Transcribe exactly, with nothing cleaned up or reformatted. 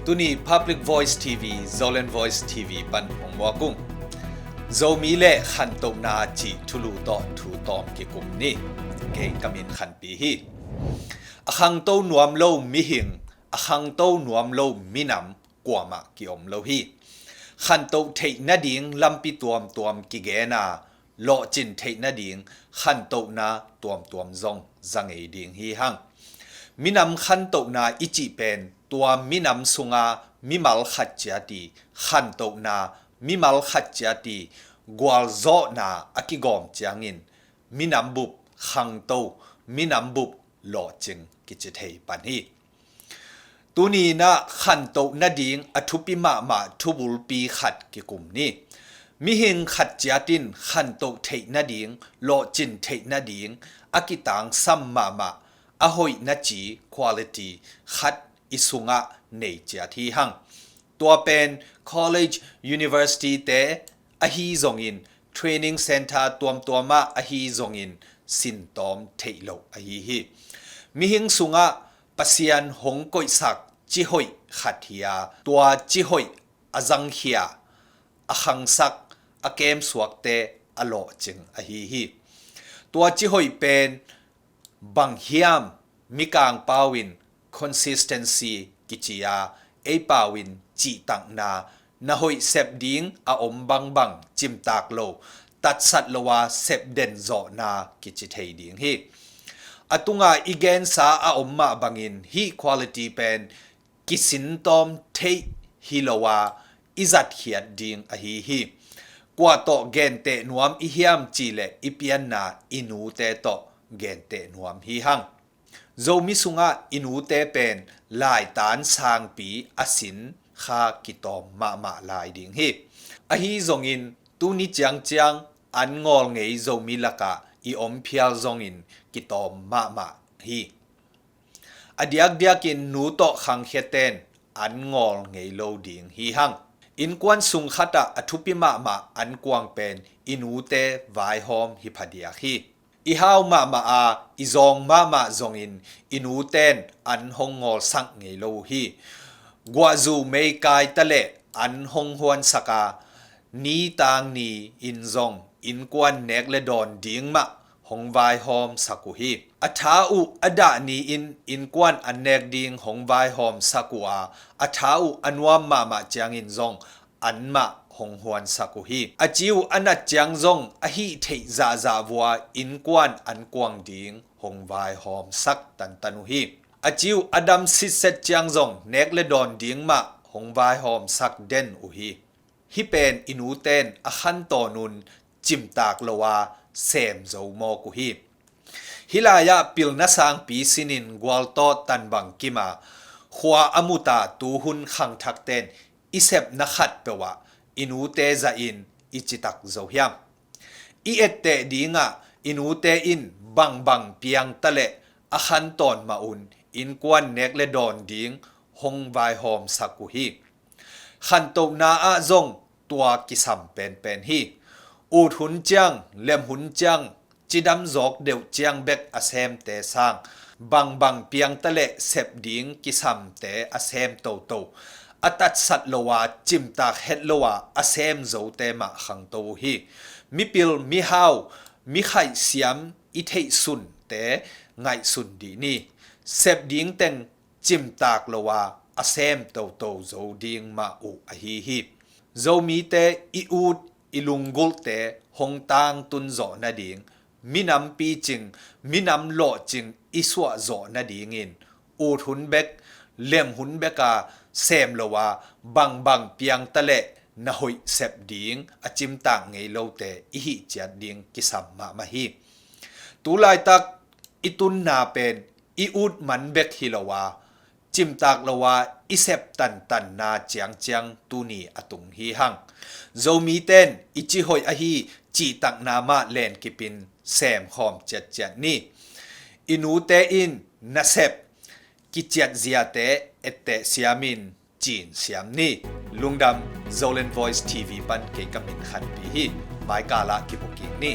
Tuni Public Voice T V, Zoland Voice T V pan hong muak ung. Zomi le khantohna cih thulu tawh thu tawm kikum ni. Kei ka min Khanpi hi. A khangto nuam lo mihing, a khangto nuam lo minam kuamah ki-om lo hi. Khantoh theih nading lampi tuamtuam kigen a, lawhcin theih nading khantohna tuamtuam zong za ngei ding hi hang. Minam khantohna i cih pen tua minam sunga mimal khat ciat i khantohna, mimal khat ciat i gualzawhna a kigawm ciangin minam bup khangto, minam bup lawhcing kici thei pan hi. Tuni in ah khantoh nading a thupi mahmah thubulpi khat kikum ni. Mihing khat ciat in khantoh theih nading, lawhcin theih nading a kitangsam mahmah, a hoih na ci quality khat i sungah nei ciat hi hang. Tua pen college, university te ahi zongin, training center tuamtuam ah ahi zongin sintawm theih loh ahi hi. Mihing sungah Pasian hong koihsak cihoih khat hi a, tua cihoih a zangkhia, a khangsak, a kemsuakte a lawhcing ahi hi. Tua cihoih pen bang hiam, Mikang pau in consistency kici a, ei pau in cihtakna, na hoih sep ding a om bangbang cimtak lo, tatsat lo a sep den zawhna kici thei ding hi. A tunga i gensa a om mah bangin hih quality pen kisintawm theih hi lo a, i zatkhiat ding ahi hi. Kua tawh genteh nuam i hiam cih leh i pianna i nute tawh genteh nuam hi hang. Zomi sungah i nute pen laitan sangpi a sin kha kitawm mahmah lai ding hi. Ahi zongin tuni ciangciang an ngawl ngei Zomi lakah i om phial zongin kitawm mahmah hi. A diakdiakin nu tawh khangkhiaten an ngawl ngei lo ding hi hang. Innkuan sung khatah a thupi mahmah an kuang pen i nute vaihawm hi phadiak hi. I hau mahmah a, i zawng mahmah zongin i nuten an hong ngawlsak ngei lo uh hi. Guahzu meikai taleh an hong huansak a, ni tang ni in zong innkuan nek le dawn ding mah hong vaihawmsak uh hi. A tha uh a dah ni-in innkuan an nek ding hong vaihawmsak uh a, a tha uh a nuam mahmah ciangin zong anmah hong huansak uh hi. A ci uh a nat ciang zong a hih theih zahzah vua innkuan an kuang ding hong vaihawmsak tantan uh hi. A ci uh a dam sitset ciang zong nek le dawn ding mah hong vaihawmsak den uh hi. Hih pen i nuten a khantawn un cimtak lo a sem zo mawk uh hi. Hih lai-ah pilna sangpi sinin gualtawh tanbang kim a, khua a muta tuhun khangthakten i sepna khat peuh ah i nute zahin i citak zo hiam? I etteh dingah i nute in bangbang piang taleh a khantawn mah un innkuan nek le dawn ding hong vaihawmsak uh hi. Khantohna ah zong tua kisam penpen hi. Ut hun ciang, lem hun ciang, cidam zawk deuh ciang bek a semte sang, bangbang piang taleh sep ding kisamte a sem toto, a tatsat lo a cimtak het lo a a sem zote mah khangto uh hi. Mipil, mihau, mikhaihsiam i theihsunte ngaihsun dih ni. Sep ding teng cimtak lo a a sem toto zo ding mah uh ahi hi. Zomite i ut i lunggulhte hong tangtun zawh nading, minam picing, minam lawhcing i suah zawh nadingin ut hun bek, lem hun bek a sem lo a bangbang piang taleh na hoih sep ding a cimtak ngei lote i hih ciat ding kisam mahmah hi. Tu laitak i tunna pen i ut man bek hi lo a, cimtak lo a i sep tantanna ciangciang tuni a tung hi hang. Zomite'n i cihoih ahi cihtakna mah lenkipin semkhawm ciatciat ni. I nute in nasep kiciat ziate etteh siamin cin siam ni. Lungdam. Zoland Voice T V pan kei ka min Khanpi hi. Maikal ah kimu kik ni.